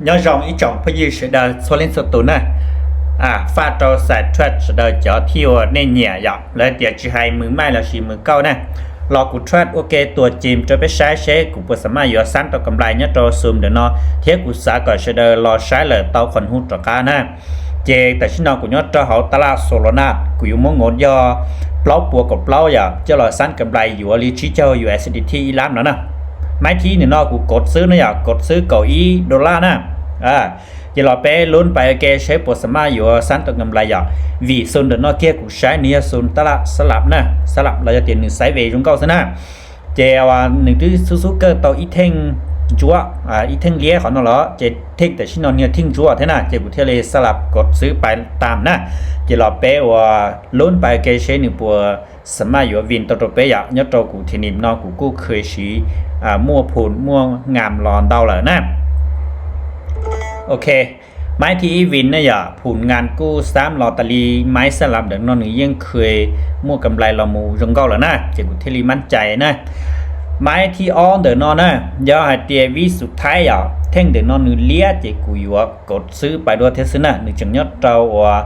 Nyob zoo ib tsoom phooj ywg sawv daws txhua leej txhua tus na. Faj rau xais trad sawv daws cov thij uas nej nyiam yom, lawv tias tsis hais mws maij lossis mws kauj na, los kuv trad ua ke tuam ceem rau peb saib seb kuv puas xam maj yuav xab tau kam nplais nyob rau xum ntawm no, thiab kuv xav kom sawv daws los saib lawm tau qhov hu rov qab na. Ces tam sim no kuv nyob rau hauv taj laj Solana, kuv yuav muab nkaus yog plaub puas kaum plaub yom, coj los xab kam nplais yuav li tsib caug U S D T ib lab no na. Maiv thib ntawm no kuv kov xwb na yom, kov xwb kaum ib dollar na. Ces los peb lub pais ua ke seb puas xam maj yuav xab tau kam nplais yom, vim xum ntawm no kiag kuv saib nws yog xum taj laj xab lab na, xab lab los yog tias nws xaiv ve zoo nkauj xwb na. Ces nws twb xub xub kawg tau ib theej ntsuab, ib theej liab qhov no los ces theej tam sim no nws yog theej ntsuab thiab na, ces kuv thiaj li xab lab kov xwb pais tam na. Ces los peb ua lub pais ua ke seb nws puas xam maj yuav vin tau rau peb yom. Nyob rau kuv thiam nim no kuv kuj kheev siv muaj phum muaj ngam los ntau lawm na. Ok, maiv thib ib vin na yom, phum ngam kuj xab los tas li, maiv xab lab ntawm no nws yeej kheev muaj kam nplais los mus zoo nkauj lawm na, ces kuv thiaj li mab cai na. Maiv thib ob ntawm no na, yog hais tias vib xum thaib yom, theej ntawm no nws liab ces kuv yuav kov xwb pais dua thiab xwb na, nws tseem nyob rau uas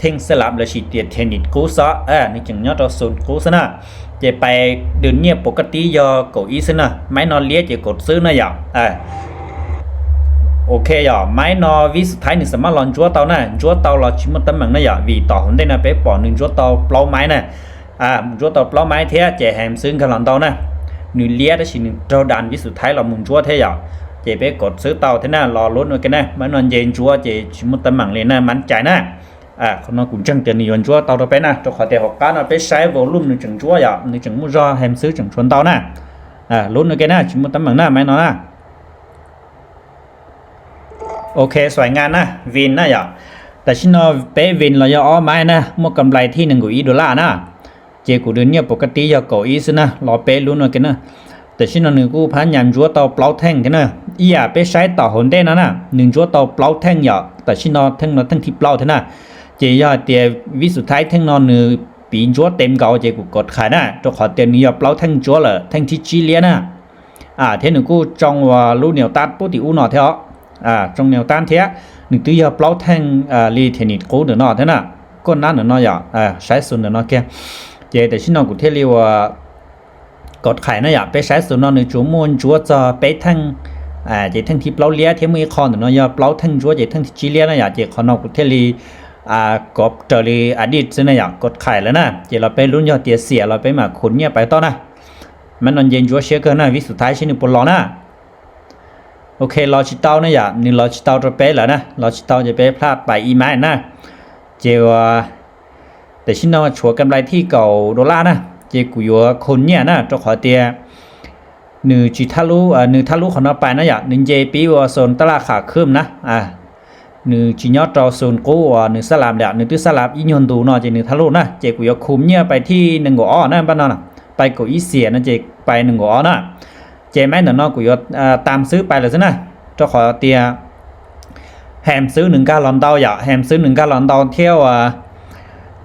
theej xab lab lossis tias thiam nim qub xwb, nws tseem nyob rau xum qub xwb na. Ces pais dwm nyiaj puas kaj tib yog kaum ib xwb na, maiv no liab ces kov xwb na yom. Ok yom, maiv no vib xum thaib nws xam maj los ntsuab tau na, ntsuab tau los tsis muaj teeb meem na yom, vim tom hauv ntej no peb pom nws ntsuab tau plaub maiv na. Ntsuab tau plaub maiv thiab ces heem xwb nkag los ntau na. Nws liab tab sis nws raug das vib xum thaib los mus ntsuab thiab yom, ces peb kov xwb tau thiab na, los lub no ke na, maiv no nce ntsuab ces tsis muaj teeb meem li na, mab cai na. Qhov no kuv ntseeg tias nws yuav ntsuab tau rau peb na, rau qhov tias hauv qab no peb saib volume nws tseem ntsuab yom, nws tseem muaj zog heem xwb tseem tshuav ntau na. Lub no ke na, tsis muaj teeb meem na, maiv no na. Ok, xuaim ngas na, vin na yom. Tam sim no peb vin los yog ob maiv na, muaj kam nplais thij nees nkaum ib dollar na. Ces kuv dwm nyiaj puas kaj tib yog kaum ib xwb na, los peb lub no ke na. Tam sim no nws kuj phab nyas ntsuab tau plaub theej thiab na. Ib yam peb saib tom hauv ntej no na, nws ntsuab tau plaub theej yom, tam sim no theej no theej thib plaub thiab na. Ces yog hais tias vib xum thaib theej no nws piv ntsuab tes nkaus ces kuv kov qhais na, rau qhov tias nws yog plaub theej ntsuab lawm, theej thib tsib liab na. Thiab nws kuj tsoo uas lub niam tab pub tim ub no thiab os. Tsoo niam tab thiab, nws twb yog plaub theej li thiam nim qub ntawm no thiab na. Kuj nab ntawm no yom, saib xus ntawm no kiag. Ces tam sim no kuv thiaj li uas kov qhais na yom, peb saib xus no nws tsuas muaj ntsuab txog peb theej, ces theej thib plaub liab thiab muaj ib qho ntawm no yog plaub theej ntsuab ces theej thib tsib liab na yom, ces qhov no kuv thiaj li kov raws li adit xwb na yom, kov qhais lawm na, ces los peb lub yog tias xiam los peb mam khum nyiaj pais toj na. Maiv no nce ntsuab siab kawg na, vib xus thaib seb nws puas los na. Ok, los tsis tau na yom, nws los tsis tau rau peb lawm na, los tsis tau ces peb plaj pais ib maiv na. Ces tam sim no tshuav kam nplais thij kaum dollar na, ces kuv yuav khum nyiaj na, rau qhov tias nws tsis thab lub, nws thab lub qhov no pais na yom, nws nce pib ua xus taj laj kham khwb na. Nws tsis nyob rau xus qub uas nws xab lab lawm, nws twb xab lab ib nyuag ntu no ces nws thab lub na, ces kuv yuav khum nyiaj pais thij nees nkaum ob na, npaj no pais kaum ib xiam no ces pais nees nkaum ob na. Ces maiv ntawm no kuv yuav tam xwb pais lawm xwb na, rau qhov tias heem xwb nws nkag los ntau yom, heem xwb nws nkag los ntau thiab uas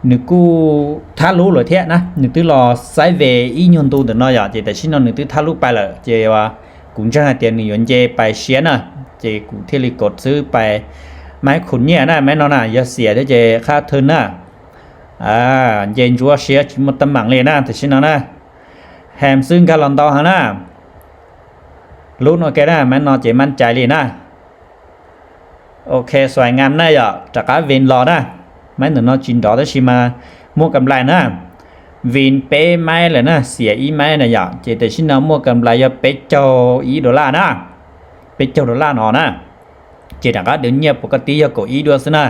nws kuj thab lub lawm thiab na, nws twb los xaiv ve ib nyuag ntu ntawm no yom, ces tam sim no nws twb thab lub pais lawm, ces kuv ntseeg hais tias nws yuav nce pais siab na, ces kuv thiaj li kov xwb pais maiv khum nyiaj na, maiv no na yog xiam thiab ces qhab thwj na. Nce ntsuab siab tsis muaj teeb meem li na tam sim no na. Heem xwb nkag los ntau heev na. Lub no ke na, maiv no ces mab cai li na. Ok, xuaim ngam na yom, rov qab vin los na. Maiv ntawm no tsis nrov tab sis mas muaj kam nplais na. Vin peb maiv lawm na, xiam ib maiv na yom, ces tam sim no muaj kam nplais yog peb caug ib dollar na. Peb caug dollar no na. Ces rov qab dwm nyiaj puas kaj tib yog kaum ib dua xwb na.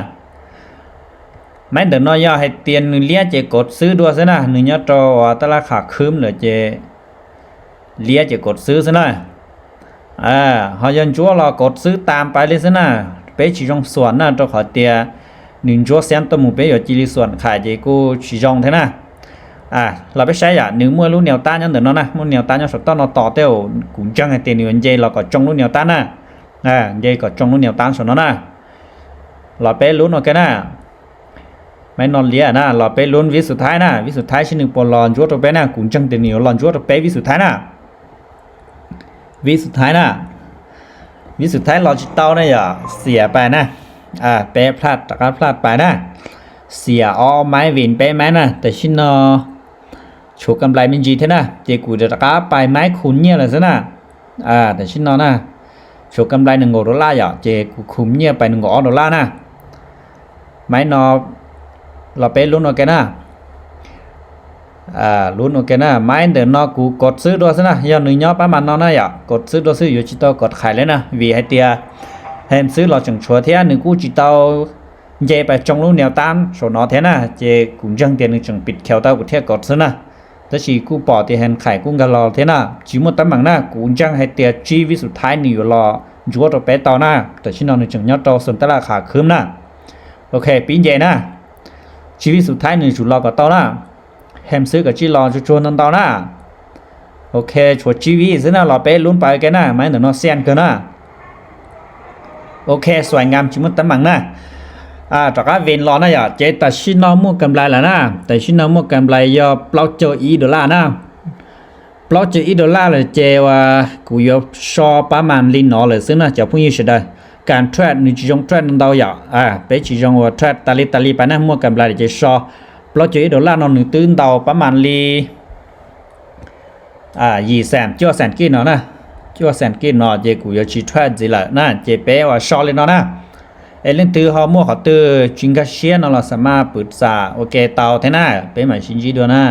Maiv ntawm no yog hais tias nws liab ces kov xwb dua xwb na, nws nyob rau taj laj kham khwb lawm ces liab ces kov xwb xwb na. Ho yog ntsuab los kov xwb tam pais li xwb na. Peb tsis zoo xuas na, rau qhov tias nws ntsuab xiab tuaj mus peb yuav cia li xuas qhais ces kuj tsis zoo thiab na. Los peb saib yom, nws muaj lub nias tab nyob ntawm no na, muaj nias tab nyob saum toj no tos tej zaum kuv ntseeg hais tias nws yuav nce los kom tsoo lub nias tab na. Nce kom tsoo lub nias tab saum no na. Los peb lub no ke na. Maiv no liab na, los peb lub vib xus thaib na, vib xus thaib seb nws puas los ntsuab rau peb na, kuv ntseeg tias nws yuav los ntsuab rau peb vib xus thaib na. Vib xus thaib na. Viv xwm thaib los tsis tau na yom, xiam pais na. Peb plaj, rov qab plaj pais na. Xiam ob maib vin peb maib na, tam sim no tshuav kam nplais me ntsis thiab na, ces kuv rov qab pais maib khum nyiaj lawm xwb na. Tam sim no na, tshuav kam nplais nees nkaum dollar yom, ces kuv khum nyiaj pais nees nkaum ob dollar na. Maib no los peb lub no ke na. Lub no ke na, maib ntawm no kuv kov xwb dua xwb na, yog nws nyob pab mas no na yom, kov xwb dua xwb, yuav tsis tau kov qhais li na, vim hais tias hem xwb los tseem tshuav thiab, nws kuj tsis tau nce pais tsoo lub niam tab saum no thiab na, ces kuv ntseeg tias nws tseem pim khaus tau kuv thiaj kov xwb na. Tab sis kuj pom tias hem qhais kuj nkag los thiab na, tsis muaj teeb meem na, kuv ntseeg hais tias tsib viv xwm thaib nws yuav los ntsuab rau peb tau na. Tam sim no nws tseem nyob rau xom tab laj qham khwb na. Ok, pib nce na. Tsib viv xwm thaib nws tsum los kom tau na. Hem xwb kom tsij los tsuag tsuag ntau ntau na. Ok, tshuav tsib viv xwb na, los peb lub pais ke na, maib ntawm no xian kawg na. Ok, xuaim nkam tsis muaj teeb meem na. Rov qab vin los na yom, ces tam sim no muaj kam nplais lawm na. Tam sim no muaj kam nplais yog plaub caug ib dollar na. Plaub caug ib dollar lawm ces uas kuv yuav so pab mas li no lawm xwb na cov phooj ywg sawv daws. Kam trade nws tsis zoo trade ntau yom, peb tsis zoo uas trade tas li tas li pais na, muaj kam nplais lawm ces so. Plaub caug ib dollar no nws twb ntau pab mas li yim xees cuaj xees kij no na. Cuaj xees kij no ces kuv yuav tsis trade ntxiv lawm na, ces peb uas so li no na. Es leej twg ho muaj qhov twg tsis nkag siab no los xa maj pwm xam ua ke tau thiab na, peb mam sib ntsib dua na.